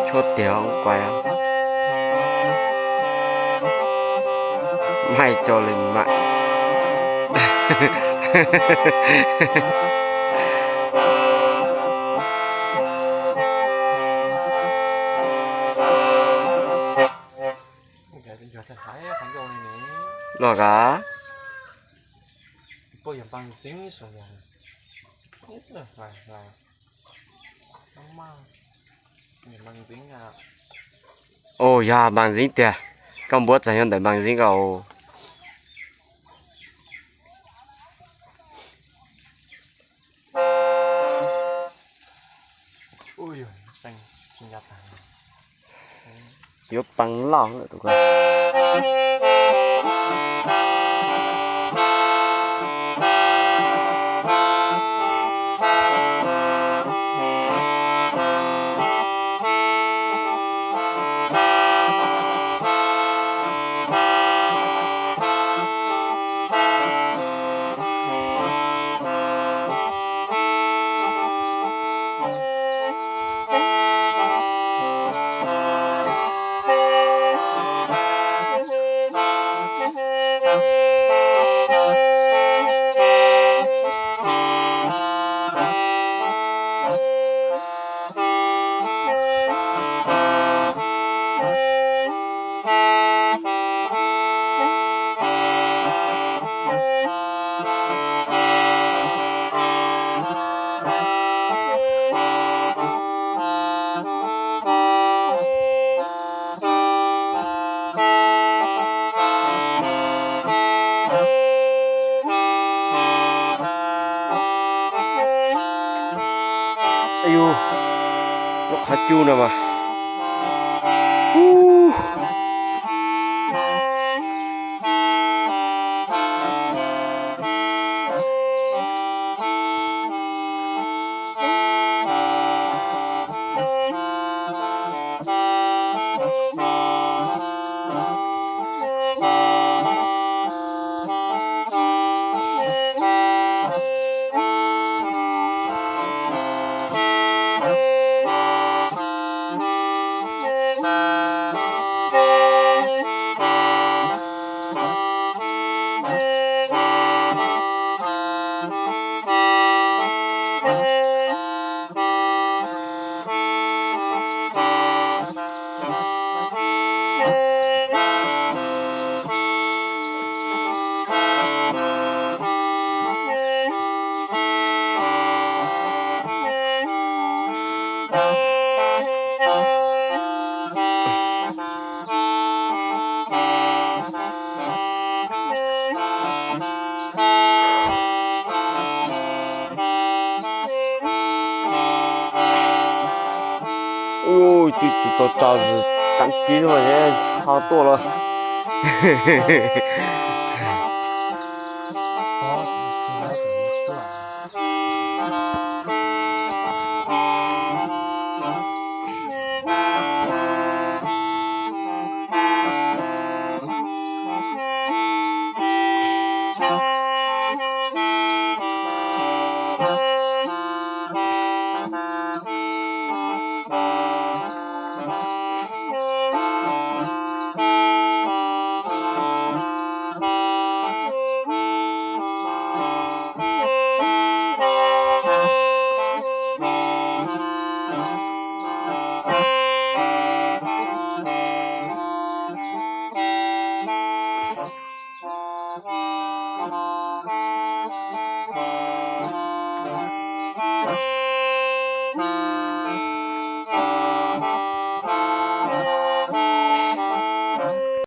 Tshuab tiag quav, maij tso li mas. Los ka. Ua yog npas ntxeev tiag, koj npuab txog nyob ntawm npas ntxeev ko. Yuav pee loj lawm tus ko. Lub qhov cub no mas. Ub, twb tsis tau tso, teev kiag xwb mas ho tuaj los.